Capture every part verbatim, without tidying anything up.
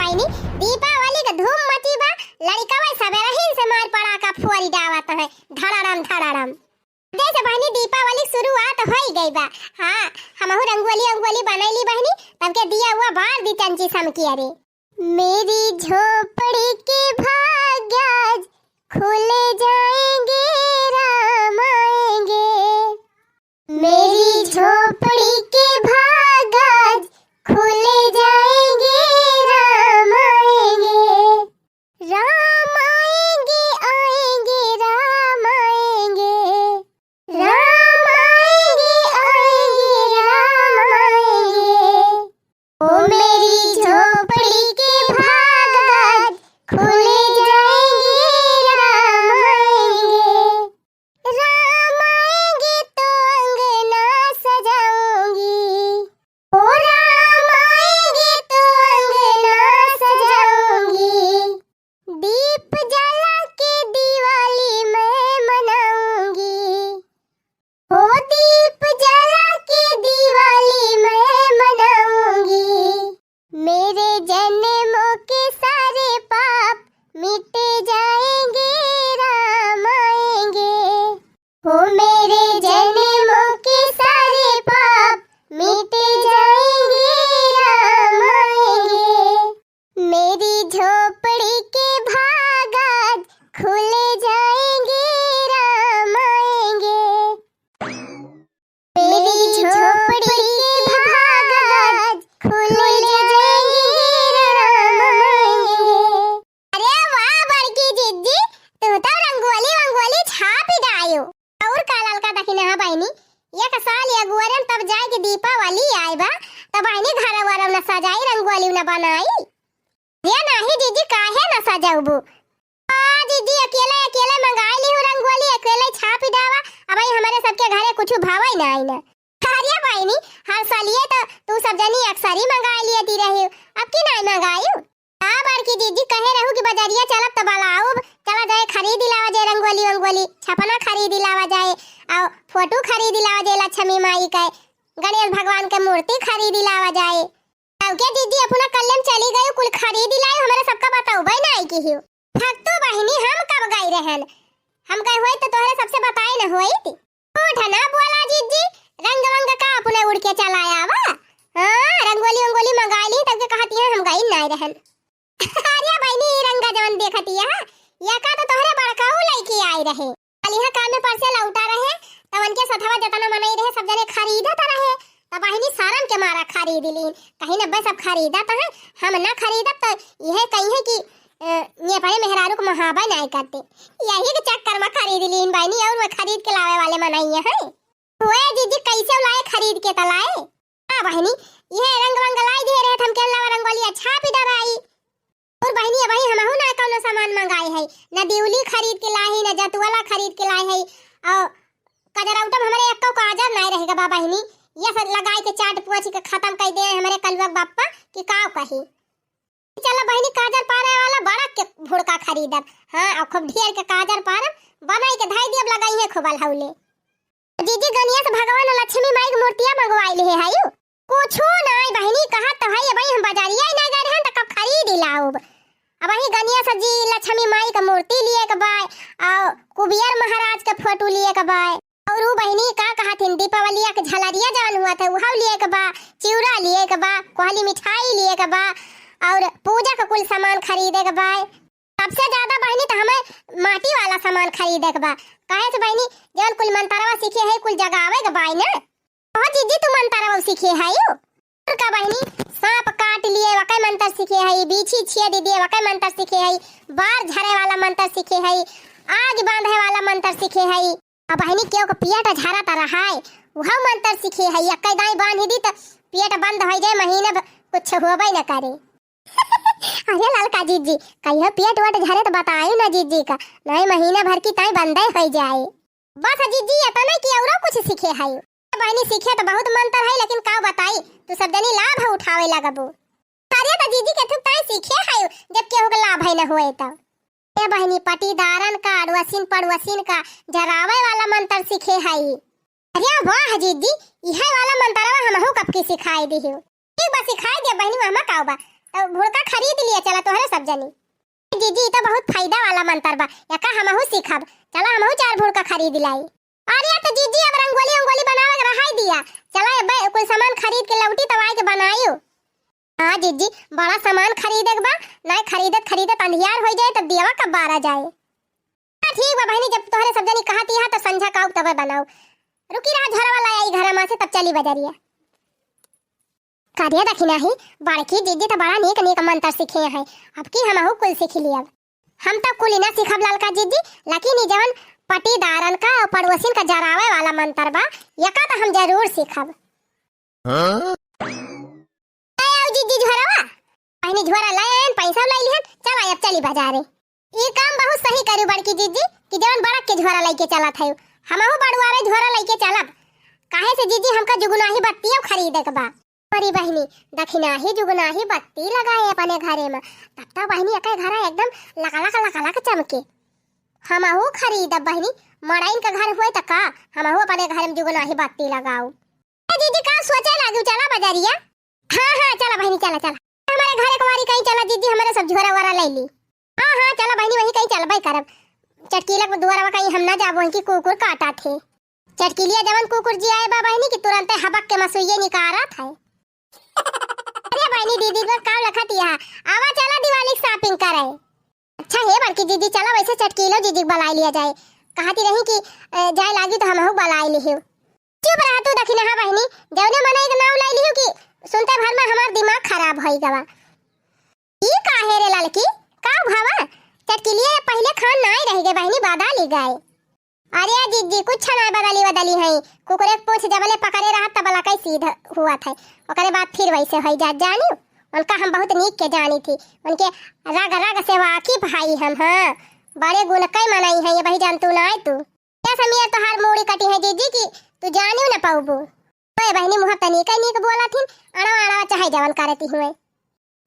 बहिनी, दीपावली क धूम मची बा, लड़िकवा सबेरहिन से मार पड़ाका फोरी डावत हैं, धड़ाड़म, धड़ाड़म। जैसे बहिनी दीपावली क शुरुआत होइ गई बा, हाँ, हमहू रंगोली, रंगोली बनैली बहिनी, तब के दिया हुआ बार दी चंची समकी अरे। मेरी झोपड़ी के भाग्य आज खुल जाएंगे, राम आएंगे। मेरी झोपड़ी के भाग आज खुल जाएंगे, राम आएंगे। राम आएंगे, आएंगे, राम आएंगे। राम आएंगे, आएंगे, राम आएंगे। ओ मेरी झोपड़ी के भाग आज खुल जाएंगे, राम आएंगे। राम आएंगे तो अंगना सजाऊंगी। ओ राम आएंगे तो अंगना सजाऊंगी। दीप जला के दिवाली मैं मनाऊंगी। ओ दीप जला के दिवाली मैं मनाऊंगी। मेरे जन्मों के सारे पाप मिट जाएंगे, राम आएंगे। ओ मेरे जन्मों के सारे पाप मिट जाएंगे, राम आएंगे। मेरी झोपड़ी के भाग आज खुल जाएंगे, राम आएंगे। मेरी झोपड़ी के भाग आज खुल जाएंगे, राम आएंगे। अरे वाह बड़की जिज्जी, तू तो रंगोली वंगोली छापि डायो। और का ललका दखिना है बहिनी, एक साल अगुअरन तब जाए के दीपावली आए बा, तब बहिनी घर वर न सजाई, रंगोली न बनाई। ये नाही जिज्जी, काहे न सजउबू? आ जिज्जी, अकेले अकेले मंगाई ली हूँ रंगोली, अकेले छापि डावा। अब भाई हमरे सबके घरे कुछ भावइ नाही न। अरे बहिनी, हर सालिए तो तू सब जनी अक्सर ही मंगाई लियती रही, अब की नाही मंगाई? आ बड़की जिज्जी कहे रहू कि बजरिया चलब त बलाउब, चला जाए खरीद लावा जाए रंगोली वंगोली, छपना खरीद लावा जाए, और फोटो खरीद लावा जाए लक्ष्मी माई के, गणेश भगवान के मूर्ति खरीद लावा जाए। तब के जिज्जी अपना कल्ले में चली गई, कुल खरीद लाई, हमरे सबका बतउबे नाही किहियो। फक्तू बहिनी, हम कब गई रहन? हम गए होई तो तोहरे सबसे बताए न होई। झूठ ना बोला जिज्जी, रंग वंग का अपने उड़ के चला आवा। हाँ, रंगोली वंगोली मंगाई ली, तब के कहती है हम गई नाही रहन। अरे बहिनी, ई रंग जवन देखती है, ये का तो तोहरे बड़काऊ लइके आई रहे। कल यहाँ काम में परसे लौटा रहे, तब उनके सथवा जतना मनई रहे, सब जने खरीदत रहे। तब बहिनी शरम के मारा खरीद लीन, कहीं न बस अब खरीदत है, हम ना खरीदब तो यह कहीं है कि अ, ये अपने मेहरारू को महाबा नाही करते, यही के चक्कर में खरीद लीन बहिनी, और वो खरीद के लावे वाले मनई है। ओए जिज्जी, कैसे लाए खरीद के त लाए? हाँ बहिनी, ये रंग वंग लाई दिए रहे, हम के लावा रंगोली अच्छा भी दबाई। और बहिनी, अबही हमहू ना कौनो सामान मंगाई है, न दिउली खरीद के लाही, न जतुअला खरीद के लाई है, और कजरौटा में हमरे एक्को काजर नाही रहेगा बा बहिनी, ये सब लगाई के चाट पोछ के खत्म कर दे हमरे कलुआ के बापा कि का कही। चलो बहिनी, काजर पारे वाला बड़ा के भुड़का खरीदब। हाँ, और खूब ढेर के काजर पारब, बनाई के धाई दियब, लगाई है खूब अलहौले। जिज्जी, गनिया से भगवान और लक्ष्मी माई के मूर्तिया मंगवाई ले है यू। कुछो नाही बहिनी, कहत तो है, अबही हम बजरिया ही नाही गए रहन, त कब खरीद ही लाउब। अबही गनिया से जी लक्ष्मी माई के मूर्ति लिए के बा, और कुबेर महाराज के फोटो लिए के बा। और उ बहिनी का कहत हिन, दीपावलिया के झलरिया जवन हुआ थे, उहव लिए के बा, चिउरा लिए के बा, कोहली मिठाई लिए के बा, और पूजा के कुल सामान खरीदे के बा। सबसे ज्यादा बहिनी तो हमें माटी वाला सामान खरीदे के बा। काहे से बहिनी, जवन कुल मंतरवा सीखे है, कुल जगावे के बाई ना। बहुत जिज्जी, तू मंतरवा सीखे है यू। और का बहिनी, सांप काट लिए, वकै मंतर सीखे है, बीछी छेद दिए, वकै मंतर सीखे है, बार झरे वाला मंतर सीखे है, आग बांधे वाला मंतर सीखे है। अब बहिनी, केहू के पेट झरत रहाय, उहौ मंतर सीखे है, एक्कै दाई बांध दी त पेट बंद होइ जाए, महीना भर कुछ होबे न करे। अरे ललका जिज्जी, कहियो पेट वेट झरे त बतायू ना जिज्जी का, नहीं महीना भर की ताई बंदे होइ जाए। बस जिज्जी, एतने कि औरो कुछ सीखे है? बहिनी, सीखे त बहुत मंतर है, लेकिन का बताई, तू सब जनी लाभ उठावे लगबू। अरे त जिज्जी, केथू ताई सीखे है, जब केहू के लाभ है न होए त। ए बहिनी, पटीदारन का, अड़ोसिन पड़ोसिन का जरावे वाला मंतर सीखे हई। अरे वाह जिज्जी, इहे वाला मंतरवा हमहू कब की सिखाई दिहु। ठीक बा, सिखाई दे बहिनी, हमा का बा। तो भुड़का खरीद लिया चला तोहरे सब जनी। जीजी, ई तो बहुत फायदा वाला मंतर बा, एका हमहू सीखब। चला हमहू चार भुड़का खरीद लाई। अरे तो जीजी, अब रंगोली अंगोली बनावे के रहाई दिया। चला अब कुल सामान खरीद के लौटी तब आए के बनायू। हाँ जीजी, बड़ा सामान खरीदे के बा, नाय खरीदत खरीदत अंधियार हो जाए तब दियावा कब बारा जाए। हाँ ठीक बा बहिनी, जब तोहरे सब जनी कहत यहाँ तो संझा काऊ तबे बनाऊ। रुकी रहा, झोरवा ला आई घरमा से तब चली बजरिया। का रे दखिनाही, बड़की जीजी तो बड़ा नीक नीक मंतर सीखे हैं, अब की हमहू कुल सीख लियब। हम तो कुल ना सीखब ललका जीजी, लेकिन ई जवन पटीदारन का और पड़ोसिन का जरावे वाला मंतर बा, एका तो हम जरूर सीखब। हाँ? ले आओ जीजी झोरवा। बहिनी झोरा ले आयन, पैसा ले लिहन, चला अब चली बाजारे। ई काम बहुत सही करू बड़की जीजी कि जवन बड़क के झोरा लेके चलत है, हमहू बड़ुआरे झोरा लेके चलब। काहे से जीजी हमका जुगुनाही बत्तियों खरीदे के बा। अरे बहिनी, दखिनाही जुगुनाही बत्ती लगाए अपने घरे में, तब तो बहिनी एके घरा एकदम लकलक लकलक चमके। हमहू खरीदब बहिनी, मड़ाइन का घर हुए त का, हमहू अपने घर में जुगुनाही बत्ती लगाऊ। ए जीजी, का सोचे लागू? चला बजरिया। हाँ, हाँ, चला बहिनी, चला, चला। हमारे घरे कुंवारी कहीं चला जीजी, हमारे सब झोरा वोरा ले ली। हाँ, हाँ, चला बहिनी, वहीं कहीं चलबे करब। चटकीला के दुआरवा कहीं हम ना जाबो, वहीं की कुकुर काटा थे। चटकीलिया जवन कुकुर जी आए बा बहिनी कि तुरंते हबक के मसुइये निकारत है। अरे बहिनी, दीदी का काम लखत यहाँ। आवा चला दिवाली shopping करे। अच्छा हे बड़की दीदी, चला वैसे चटकीलो दीदी के बुलाई लिया जाए। कहती रही कि, अ, जाए लागी तो हमहू बुलाई लिहियो। चुप रहा तू दखिनहा बहिनी, जौने मनई के नाम ले लिहू कि सुनते भर में हमार दिमाग खराब होई गवा। ई काहे रे ललकी, का भवा? चटकिलिया पहिले खान नाई रह गए बहिनी, बदली गए। अरे जिज्जी, कुछ नाई बदली बदली है, कुकुरे के पूछ जबले पकड़े रहा तबला कई सीध हुआ था, ओकरे बाद फिर वैसे होई जात जानी। उनका हम बहुत नीक के जानी थी, उनके रग रग से वाकिफ हई हम। हाँ, बड़े गुण कई मनई है ये बही, जान तू नाई तू। या समिया तोहार मूड़ी कटी है जीजी की तू जानियो न पाउबू। ओए बहिनी, मुँह तनी कई नीक बोला थिन, अड़वा अड़वा चाहे जवन करती हुए।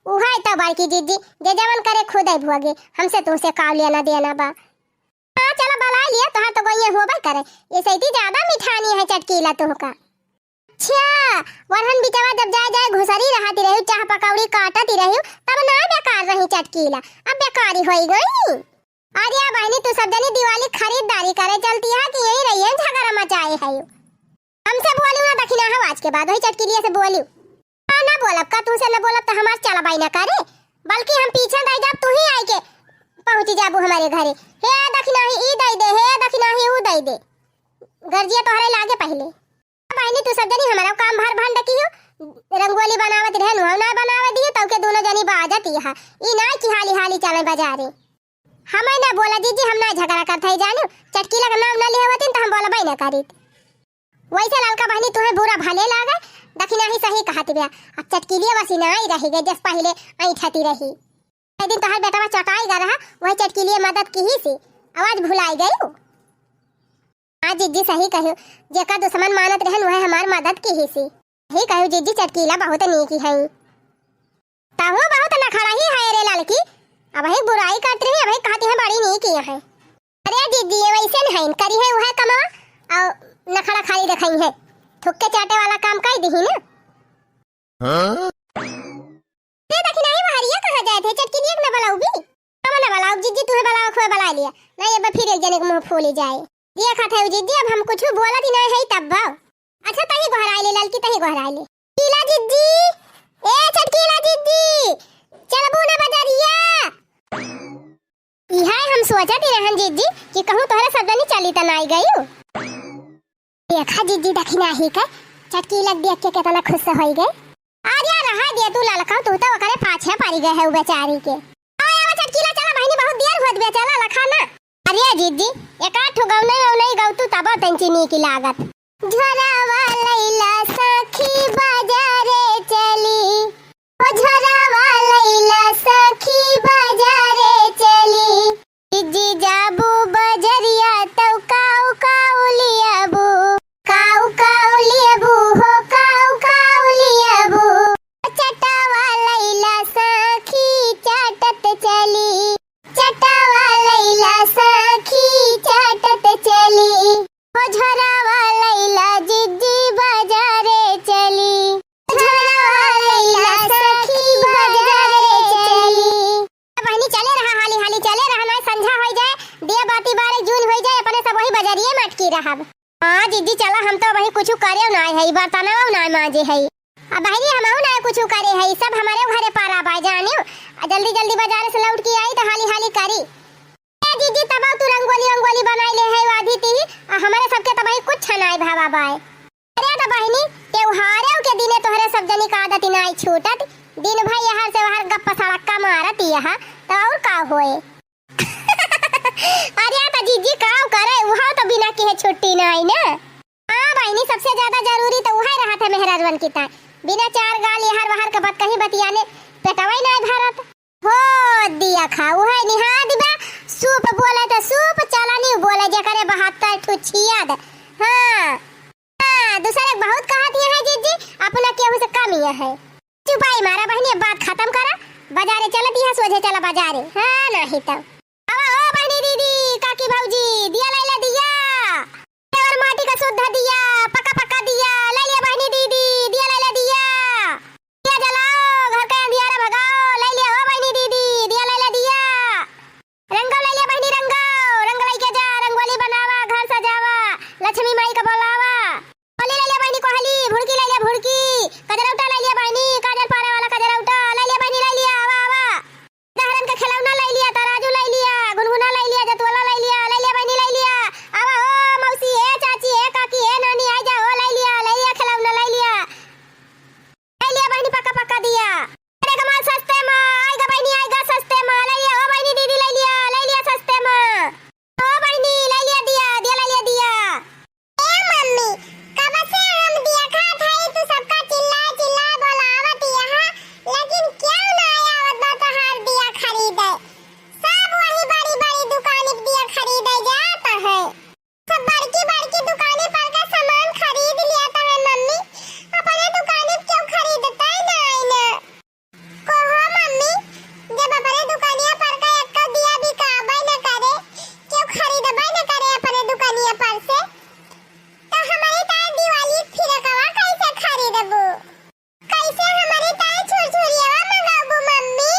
उहाई तो बड़की जीजी, जे जवन करे खुदे भोगे, हमसे तुमसे काव लेना देना बा। हाँ, चला बलाई लिया, तोहार तो गोइया होबे करे, ये सैती ज्यादा मिठानी है चटकीला तुहका। अच्छा, वरहन बिचवा जब जाए जाए घुसरी रहती रही, चाह पकौड़ी काटती रही, तब ना बेकार रही चटकीला, अब बेकारी होई गई। अरे बहिनी, तू सब जनी दिवाली खरीदारी करे चलती है कि यहीं रही है झगड़ा मचाए है? हमसे बोलियो ना दखिनहा, आज के बाद वही चटकिलिया से बोलियो। हाँ, ना बोलब का, तुमसे ना बोलब तो हमार चलबाई ना करे, बल्कि हम पीछे रह जाब, तू ही आई के पहुँची जाबू हमारे घरे। हे दखिनही ई दई दे, हे दखिनही ऊ दई दे, गर्जिया तोहरे लागे पहिले। बहिनी, तू सब जनी हमारा काम भर भंड की हो, रंगोली बनावत रहे, नुहा ना बनावे दियो, तब के दोनों जनी बाजत यहाँ, ई ना कि हाली हाली चले बाजारे। हमें ना बोला जीजी, हम ना झगड़ा करत है जानियो, चटकीला का नाम ना लिहे होतिन तो हम बोलबे ना करीत। वैसे ललका बहिनी तुहे बुरा भले लागे, दखिनही सही कहत बिया। अब चटकीलिया वसी ना आई रही गए, जस पहिले ऐठती रही। एक दिन तोहर बेटवा चटाई गा रहा, वही चटकीलिया मदद की ही सी, आवाज भुलाई गई। हाँ जीजी सही कहो, जेका दुश्मन मानत रहन वह हमार मदद की ही सी। सही कहो जीजी, चटकीला बहुत नीकी है। तहु बहुत नखड़ा ही है रे ललकी, अबही बुराई करत रही, अबही कहती है बड़ी नीकी है। अरे जीजी, ये वैसे नहीं है, करी है वह कमवा और नखड़ा खाली दिखाई है, थुक्के चाटे वाला काम कई दिही ना। हाँ? ते दखिनही बहरिया कहाँ जाए थे, चटकिलिया के ना बलाऊ भी। हम ना बलाऊ जीजी, तुहे बलाऊ खुए बला लिया, नहीं अब फिर एक जने के मुँह फूली जाए। देखा था जीजी, अब हम कुछ बोला थी नहीं है तब भाव। अच्छा, तही गोहराई ले ललकी, तही गोहराई ले। कीला जिज्जी, ए चटकीला जिज्जी, चलबू ना बजरिया? इहे हम सोचत ही रहन जिज्जी कि कहूँ तोहरे सब जनी चली त नाई गयू। देखा जिज्जी दखिनही के, चटकीला देख के कितना खुश होई गए। अरे रहा दे तू ललका, तू तो ओकरे पाछे पड़ी गए है उ बेचारी के। आवा, आवा, चटकीला, चला बहिनी, बहुत देर होत बे, चला, लखा ना। अरे जिज्जी, एक आध ठो गौनई वौनई गौतू तब तंची नीक लागत। झोरावा लैला सखी बाजारे चली, ओ झोरावा लैला सखी बाजारे चली। जिज्जी जाबू बजरिया तौ काऊ काऊ लियाबू, काऊ काऊ लियाबू हो, काऊ काऊ लियाबू। चटावा लैला सखी चाटत चली, चटावा लैला सखी चाटत चली। हो झोरावा लैला जिज्जी बाजारे चली, झोरावा लैला सखी बाजारे रहब। हाँ जीजी, चला, हम तो अबहीं कुछु करेउ नाहीं है, बर्तनवा नाहीं माँजे है। अब बहिनी, हमहू नाहीं कुछु करे है, सब हमरे घरे पारा बा, जानियो। आ जल्दी जल्दी बाजार से लौट के आई तो हाली हाली करी। ए जीजी, तब तू रंगोली वंगोली बनाई ले है आधी ती, आ हमरे सबके तबही कुछ नाहीं भावा बाय। अरे तो बहिनी, त्योहारों के दिने तोहरे सब जनी का आदत नाहीं छूटत, दिन भर यहर से वहर गप्पा सड़क्का मारत यह, तो और का होए? अरे तो जीजी, का करे, उहाँ तो बिना किहे छुट्टी नाहीं ना। हाँ बहिनी, सबसे ज्यादा जरूरी तो उहै रहत है मेहरारुअन की ताईं। बिना चार गाल यहर वहर के बात कहीं बतियाने पेटवै नाहीं भरत। हो दिया खा, उहै निहा दिबा, सूप बोले तो सूप, चलनी बोले, जेकरे बहत्तर ठू छिया दे। हाँ, हाँ, दूसरे के बहुत कहत है जीजी, अपना केहू से कम ही है। चुपाई मारा बहिनी, अब बात खतम करा, बाजारे चलत है, सोझे चला बाजारे। हाँ, नाहीं तो। आवा हो बहिनी दीदी, काकी भौजी, दिया लैला दिया। प्योर माटी का शुद्ध दिया, पक्का पक्का दिया, लैलिया बहिनी दीदी, दिया लैला दिया। दिया जलाओ, घर का अंधियारा भगाओ, लैलिया हो बहिनी दीदी, दिया लैला दिया। रंगो लैलिया बहिनी रंगो, रंग लैके जा, रंगोली बनावा, घर सजावा, लक्ष्मी माई का बोलावा। कोहली लैलिया बहिनी कोहली, भुड़की लैलिया भुड़की, कजरौटा लैलिया बहिनी, काजर पारे वाला कजरौटा लैलिया बहिनी, लैलिया, आवा, आवा। दहरन के खिलौना लैलिया, तराजू लैलिया, गुनगुना लैलिया, जतवला लैलिया, लैलिया बहिनी लैलिया। आवा हो मौसी, ए चाची, ए काकी, ए नानी, आई जा हो, लैलिया, लैलिया खिलौना लैलिया। लैलिया बहिनी पक्का पक्का दिया। अरे कमाल सस्ते मा, आइगा बहिनी, आइगा सस्ते मा, लैलिया हो बहिनी दीदी लैलिया, लैलिया सस्ते मा। हो बहिनी, लैलिया दिया, दिया लैलिया दिया। ए मम्मी, कब से हम देखत हई तू सबका चिल्ला चिल्ला बोलावत यहाँ, लेकिन क्यों ना आवत बा तोहार दिया खरीदे? सब वही बड़ी बड़ी दुकानी पे दिया खरीदे जात है। सब बड़की बड़की दुकानी पर का सामान खरीद लिया तो है मम्मी, अपने दुकानी पे क्यों खरीदते नहीं ना? कहो मम्मी, जब अपने दुकानिया पर का एक्को दिया बिकाबे न करे, क्यों खरीदबे न करे अपने दुकानिया पर से, तो हमरे ताए दिवाली फिरकवा कैसे खरीदबू? कैसे हमरे ताए छुरछुरियावा मंगाबू मम्मी?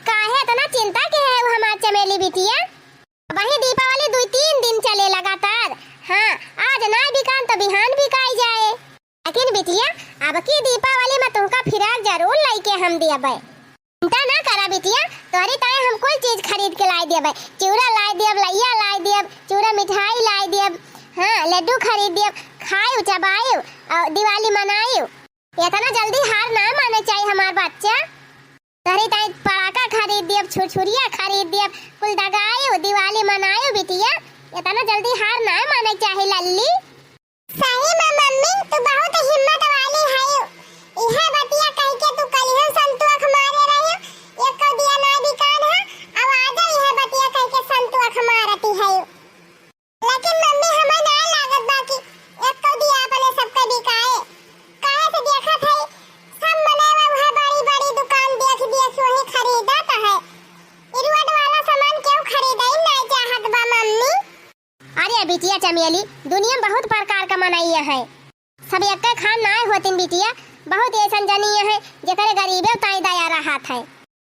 काहे इतना चिंता के है वो हमार चमेली बिटिया? वही दीपावली दुई तीन दिन चले लगातार। हाँ, आज ना बिकान तो बिहान बिकाई जाए। लेकिन बिटिया, अब की दीपावली में तुमका फिराक जरूर लइके हम दियबे। चिंता ना करा बिटिया, तोहरी ताए हम कुल चीज खरीद के लाई दियबे। चिउरा लाई दियब, लइया लाई दियब, चूरा मिठाई लाई दियब, हाँ, लड्डू खरीद दियब, खाइउ, चबाइउ और दिवाली मनाइउ। इतना जल्दी हार ना माने चाहिए हमार बच्चा। तोहरी ताई पड़ाका खरीद दियब, छुरछुरिया खरीद दियब, कुल दगाइउ, दिवाली मनाइउ बिटिया। इतना जल्दी हार ना माने चाहिए लल्ली। सही में मम्मी, तू बहुत हिम्मत वाली हयू। इहे बतिया कह के तू कलिहन संतोख मारे रही, एको दिया ना बिकान है, अब आजा इहे बतिया कह के संतोख मारती हयू। लेकिन मम्मी, हमें ना लागत बा कि एको दिया अपने सबके बिकाए। काहे से देखत हई, सब मनई वह बड़ी-बड़ी दुकान देख देख वही खरीदत है। ई रोड वाला सामान क्यों खरीदे ना चाहत बा मम्मी? अरे बिटिया चमेली, दुनिया में बहुत प्रकार का मनई है। सब एक्के खान नाय होतिन बिटिया, बहुत ऐसन जनी है जेकरे गरीबे ताई दया रहत है।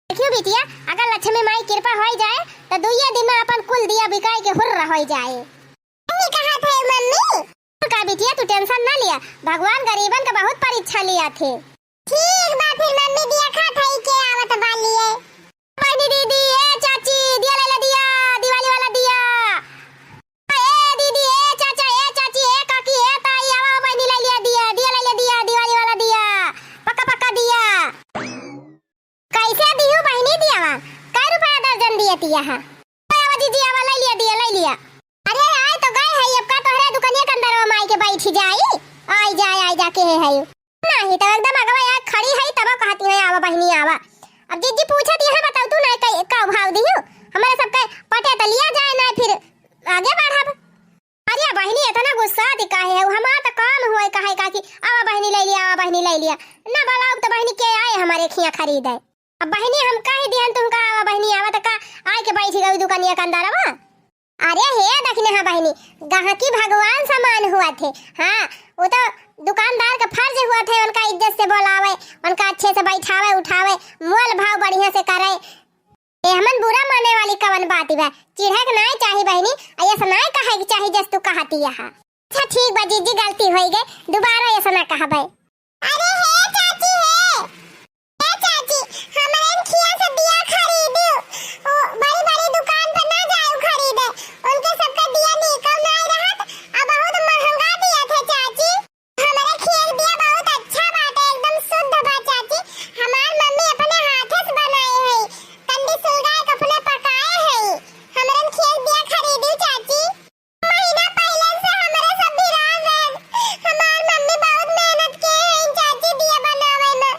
देखियो बिटिया, अगर लक्ष्मी माई कृपा होई जाए तो दुइये दिन में अपन कुल दिया बिकाई के हुर्र होई जाए। सही कहा थे मम्मी। का बिटिया, तू tension ना लिया, भगवान गरीबन का बहुत परीक्षा लिया थे। ठीक बा फिर मम्मी, दिया खा थाई के आवत बा लिए। बहिनी दीदी, ए चाची, दिया ले ले दिया, दिवाली वाला दिया। ए दीदी, ए चाचा, ए चाची, ए काकी, ए ताई, आवा बहिनी ले लिया दिया, दिया ले ले दिया, दिवाली वाला दिया, पक्का पक्का दिया। कैसे दिहू बहिनी दियावा? कै रुपया दर्जन दिए तिया हा? आवा दीदी, आवा, ले लिया दिया, ले लिया। अरे आए तो गए है, अब का तोहरे दुकनिया के अंदर वो माई के बैठी जाई? आई जाए, आई जा के है, है। नहीं तो एकदम अगवा यार खड़ी है, तब कहती है, आवा बहिनी, आवा। अब जीजी पूछत यहाँ बताओ तू ना, कै-, का भाव दिहू? हमारे सबके पटे तो लिया जाए ना, फिर आगे बढ़ब। अरे बहिनी, इतना गुस्सा ती काहे है? हमार तो काम हुआ काहे का कि आवा बहिनी ले लिया, आवा बहिनी ले लिया। ना बोलाओ तो बहिनी के आए हमारे खिया खरीदे। अब बहिनी हम कह दिहन तुमका आवा बहिनी आवा, तो का आए के बैठी गई दुकानिया के अंदर आवा? अरे हे दखिने, हाँ बहिनी, गहकी भगवान समान हुआ थे। हाँ, वो तो दुकानदार का फर्ज हुआ थे उनका इज्जत से बोलावे, उनका अच्छे से बैठावे उठावे, मोल भाव बढ़िया से करे। ए मन बुरा माने वाली कवन बात बा? चिढ़े के नाय चाही बहिनी, आ ऐसा नाय कहे के चाही जस तू कहती यहाँ। अच्छा ठीक बा जीजी, गलती होई गई, दोबारा ऐसा ना कहबे। अरे हे चाची हे, ए चाची, हमरे खिया से दिया खरीदू। ओ, बड़ी-बड़ी दुकान पर ना जाऊ खरीदे। उनके सबके दिया नीक नाय रहत, आ बहुत महंगा दिया थे चाची। हमरे खिया के दिया बहुत अच्छा बाटे, एकदम शुद्ध बा चाची। हमार मम्मी अपने हाथे से बनाई है, कंडी सुलगाए के अपने पकाए है। हमरे खिया के दिया खरीदू चाची। महीना पहिले से हमरे सब भिरान रहन। हमार मम्मी बहुत मेहनत के हैं चाची दिया बनावे में।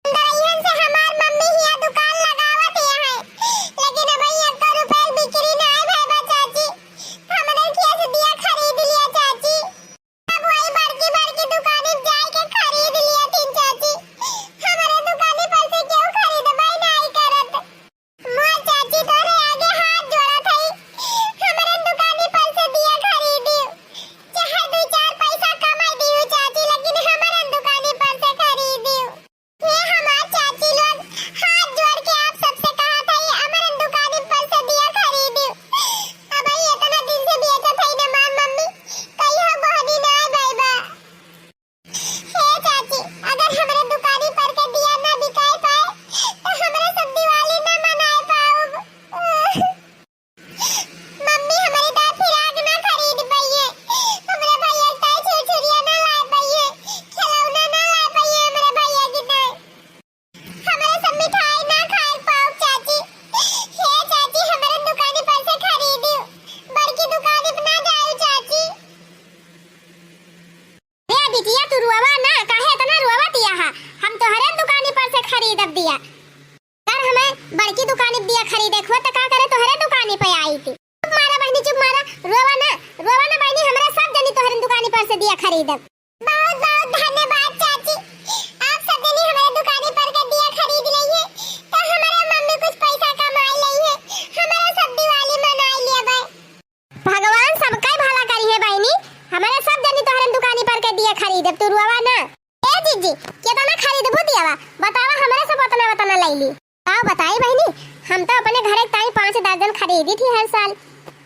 दवाइयन से हमार मम्मी हिया दुकान लगावत ही है, लेकिन अब एको रुपया बिक्री नाय भय बा चाची। हमरे खिया से दिया खरीद लिया चाची। अब वही बड़की बड़की दुकानी जाए के खरीद लिया थीन चाची। हमरे दुकानी पर से केहू खरीदबे नाय करत। मोर चाची तोरे आगे हाथ जोड़त हई, हमरन दुकानी पर से दिया खरीदी, चाहे दू चार पैसा कमाई दियो चाची, लेकिन हमरन दुकानी पर से खरीदी। हे हमार चाची लोग, हाथ जोड़ के आप सबसे कहत हई, हमरन दुकानी पर से दिया खरीदी। अब ई इतना दिन से बेचत हई ना मार मम्मी, कहियो बहनी ना आए बा। हे चाची, अगर हमरे दुकानी पर के दिया ना बिकाए पाए, तो हमरे सब दिवाली ना मनाए पाउब। मम्मी, हमरे दाई फिराक ना खरीद पाइए, हमरे भैया के ताई छुरछुरिया ना लाए पाइए, खिलौना ना लाए पाइए हमरे भैया के ताई। हमरे सब मिठाई ना खाए पाउब चाची। हे चाची, हमरे दुकानी पर से खरीदी, बड़की दुकानी पर ना जाए चाची। ए बिटिया, तू रोवा ना, काहे इतना रोवत या हा? हम तोहरे दुकानी पर से खरीदब दिया। अगर हमें बड़की दुकानी पर दिया खरीदे के हुआ, तो का करे तोहरे दुकानी पे आई थी। चुप मारा बहनी, चुप मारा, रोवा ना, रोवा ना बहनी, हमरा सब जनी तोहरे दुकानी पर से दिया खरीदब। बहुत बहुत धन्यवाद चाची, आप सब जनी हमारे दुकानी पर के दिया खरीद लइहे, तो हमारे मम्मी कुछ पैसा कमाई लइहे, हमारा सब दिवाली मनाई लेबे। भगवान सबका भला करिहे बहिनी, हमरे सब जनी तोहरे दुकानी पर के दिया खरीदब, तू रोवा ना। ए जीजी, केतना खरीदबू दियावा? बतावा, हमरे सब ओतना ओतना लइली। का बताई बहिनी, हम तो अपने घरे ताई पाँच दर्जन खरीदी थी हर साल,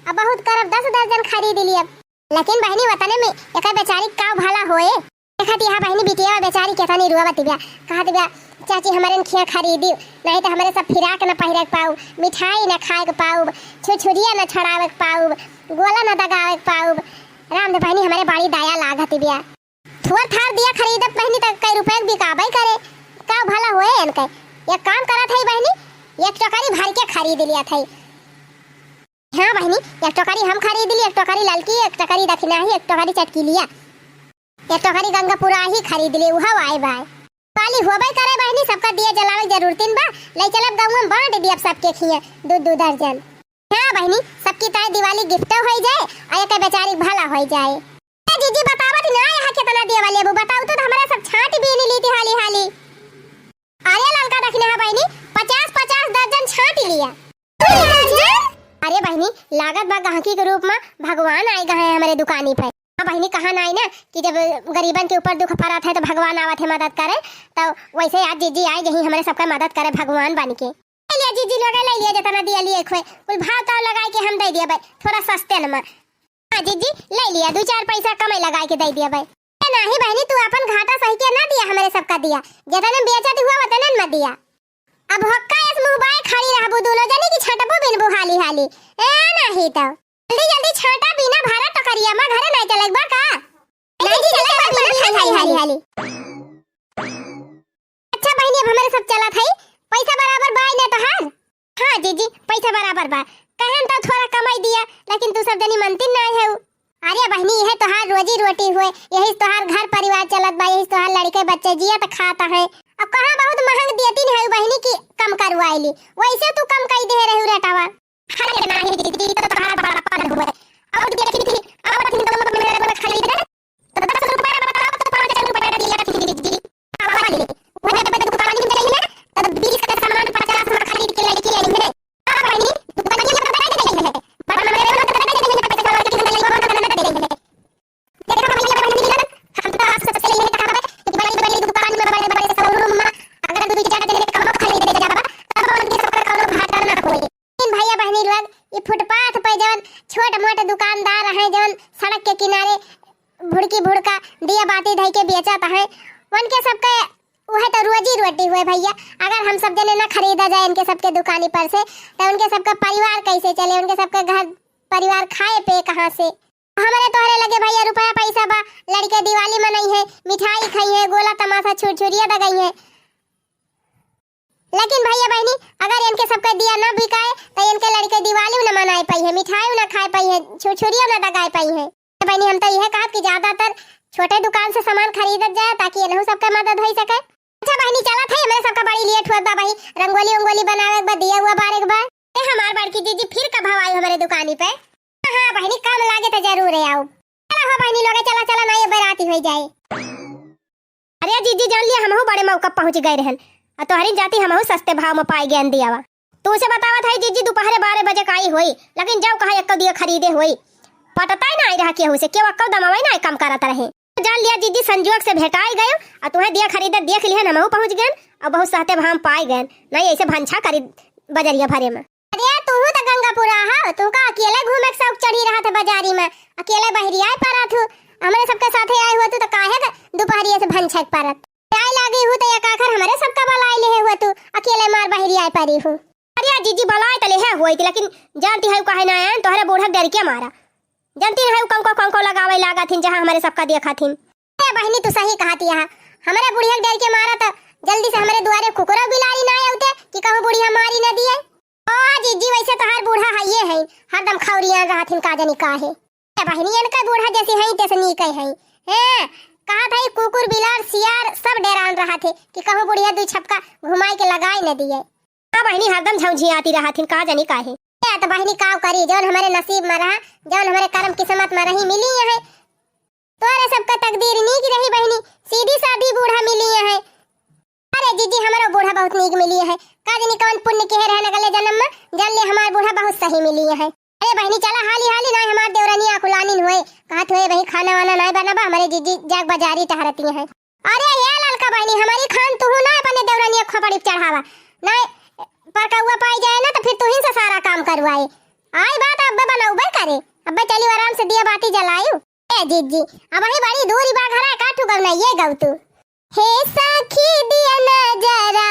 अब बहुत करब दस दर्जन खरीद लियब। लेकिन बहिनी, ओतने में एकर बेचारी का भला होए। देखत यहाँ बहिनी बिटिया बेचारी केतनी रोवत बिया, कहत बिया, "चाची, हमरे न खिया खरीदी, नहीं तो हमरे सब फिराक न पहिरे के पाउब, मिठाई न खाए के पाउब, छुरछुरिया न छड़ावे के पाउब, गोला न दगावे के पाउब।" राम दे बहिनी, हमरे बड़ी दया लागत बिया। थोर थार दिया खरीदब बहिनी, त कई रुपया के बिकाबे करे, का भला होए इनके। एक काम करत है बहिनी, एक टोकरी भर के खरीद लिया था। हाँ बहिनी, एक टोकरी हम खरीद ली, एक टोकरी ललकी, एक टोकरी दक्षिणाही, एक टोकरी चटकीलिया, एक टोकरी गंगापुराही खरीद ली, उहा आए बाय। दिवाली होबे करे बहिनी, सबका दिया जलावे के जरूरतिन बा, ले चलब गाँव में बांट दियब सबके खिए दू दू दर्जन। हाँ बहिनी, सबकी ताई दिवाली gift हो जाए और एक बेचारी भला हो जाए। ए जीजी, बतावत ना यहाँ कितना दिया वाली अबू, बताऊ तो, तो हमारा सब छांट बीन ली थी हाली हाली। अरे ललका दखिना है बहिनी, पचास पचास दर्जन छांट लिया। अरे बहिनी, लागत बा गहकी के रूप में भगवान आए गए हैं हमारे दुकानी पे। हाँ बहिनी, कहा नाई ना कि जब गरीबन के ऊपर दुख पड़त है तो भगवान आवत है मदद करे, तो वैसे आज जीजी आए गई हमारे सबका मदद करे भगवान बन के। ले लिया जीजी लोग, ले लिया जितना दिया लिए खोए, कुल भाव ताव लगाए के हम दे दिया भाई, थोड़ा सस्ते न में। हाँ जीजी, ले लिया, दू चार पैसा कमाई लगाए के दे दिया भाई। ए नाही बहिनी, तू अपन घाटा सही के ना दिया, हमरे सबका दिया, जितने बेचत हुआ उतने न मत दिया। अब हक्का एस मुँह बाय खड़ी रहबू दोनों जनी की छटबू बिनबू हाली हाली। ए नाही तो जल्दी जल्दी छाटा बिना भरा टोकरिया में घरे नहीं चलेक बा का? नहीं चलेक बा बिना हाली हाली हाली। अच्छा बहिनी, अब हमरे सब चलत है, पैसा बराबर बाय ना तोहार? हाँ जीजी, पैसा बराबर बा, कहन तो थोड़ा कमाई दिया, लेकिन तू सब जनी मनती ना है। अरे बहिनी, यह तोहार रोजी रोटी हुए, यही से तोहार घर परिवार चलत बा, यही से तोहार लड़के बच्चे जियत खात है। अब कहाँ बहुत महंग दियती नहीं है बहिनी की कम करवाइली, वैसे तू कम कई दे रही रेटवा। अरे नाही दीदी, तो तोहार बड़ा पागल हुए। अब देखी थी, अब थी तो मेरे को खरीद ले। तो दस रुपए में बताओ तो पाँच रुपए दिया थी दीदी। अब ले। वो जब दुकान में चली ना, तब बीस का सामान पचास में खरीद के लेके आई है। अब बहिनी, दुकान में बता दे रही है। बड़ा मेरे को बता दे रही है, पैसा वाला की नहीं, वो बता दे रही है। देखो भैया, बहन जी, हम तो आप सबसे यही कहा है कि बड़ी बड़ी दुकान में, बड़े बड़े शोरूम में अगर दो चार जने कम खरीद ले जाबा, तब उनके सबका कौनो छोट मोट दुकानदार हैं, जौन सड़क के किनारे भुड़की भुड़का दिया बाती धई के बेचत हैं, उनके सबके उहे तो रोजी रोटी हुए भैया। अगर हम सब जने ना खरीदा जाए इनके सबके दुकानी पर से, तो उनके सबका परिवार कैसे चले, उनके सबके घर परिवार खाए पे कहाँ से? हमरे तोहरे लगे भैया रुपया पैसा बा, लड़के दिवाली मनई है, मिठाई खाई है, गोला तमाशा छुरछुरिया दगई है। लेकिन भैया बहनी, अगर इनके सबके दिया ना बिकाए, तो इनके लड़के दिवाली न मनाए पाई है, मिठाई न खाए पाई है, छुरछुरिया न दगाए पाई है। तो बहनी, हम तो यह कहब कि ज्यादातर छोटे दुकान से सामान खरीदत जाए, ताकि इनहू सबके मदद हो सके। अच्छा बहनी, चलत है, हमरे सबका बड़ी लेट हुआ बा बही, रंगोली उंगोली बनावे के बा, दिया हुआ बारे के बा। ए हमार बड़की जीजी, फिर कब आई हमरे दुकानी पे? हाँ बहनी, काम लागे तो जरूर है आउब। चला हो बहनी लोग, चला चला, ना ये बराती हो जाए। अरे जीजी, जान लिया, हमहू बड़े मौका पहुँच गए रहन, और तोहरी जाति हमहू सस्ते भाव में पाई गए दियावा। तू से बतावत है जीजी, दोपहरे बारह बजे का आई होई, लेकिन जाओ कहा एक्को दिया खरीदे होई, पटता ही ना आई रहा केहू से, केहू एक्को दमावा ही ना कम करत रहे। जान लिया जीजी, संजोग से भेटाई गयो, और तुम्हें दिया खरीदे देख लिहन, हमहू पहुँच गए, और बहुत सस्ते भाव में पाई गए। नहीं ऐसे भंछा करी बजरिया भरे में। अरे तू तो गंगापुरा हो, तू का अकेले घूमे के शौक चढ़ी रहा था बाजारी में, अकेले बहरिया पड़ा थू, हमरे सबके साथे आए हुए तू तो काहे के दोपहरिया से भंछक परत? आए लागी हूँ तो एक आखर हमरे सबका बलाए लेहे हुए तू, अकेले मार बहरिया पड़ी हूँ। अरे जीजी, बलाए तो लेहे हुए थी, लेकिन जानती है काहे ना आए, तोहरे बूढ़ा के डर के मारा। जानती है कौन को कौन को लगावे लागा थिन, जहाँ हमरे सबका देखा थिन। ए बहनी, तू सही कहती है, हमरे बुढ़िया के डर के मारा तो जल्दी से हमरे दुआरे कुकुरा बिलारी ना आउते कि कहूँ बुढ़िया मारी ना दिए। ओ जीजी, वैसे तोहार बूढ़ा हइये है, हरदम खौरियान रहथिन, का जानी काहे। ए बहिनी, इनका बूढ़ा जैसे है तैसे नीक है। हैं, कहा था कुकुर बिलार सियार सब डेरान रहथे कि कहूँ बुढ़िया दुई छपका घुमाई के लगाई न दिए। हाँ बहिनी, हरदम झौझियाती रहथिन, का जानी काहे। ए तो बहिनी, काव करी, जौन हमरे नसीब में रहा, जौन हमरे करम किस्मत में रही, मिली है। तोरे सबका तकदीर नीक रही बहिनी, सीधी सादी बूढ़ा मिली है। अरे जीजी, हमरो बूढ़ा बहुत नीक मिली है। का जानी कौन पुण्य किहे रहन अगले जन्म में, जान ले हमार बूढ़ा बहुत सही मिली है। अरे बहिनी, चला हाली हाली, ना हमार देवरानी आकुलानिन होए, कहत होए, "बही खाना वाना ना बनबा, हमरे जीजी जाग बाजारी टहरती है।" अरे ये ललका बहिनी, हमारी खान तुहू ना अपने देवरानी खोपड़ी पे चढ़ावा, ना पर कौआ पाई जाए ना तो फिर तुही से सारा काम करवाए। आई बात अब्बे बनौबे करे, अब्बे चली आराम से दिया बाती जलायू। ए जीजी, अब ही बड़ी दूरी बा घरा का ठुकब ना ये गौतू। हे सखी दिया नजरा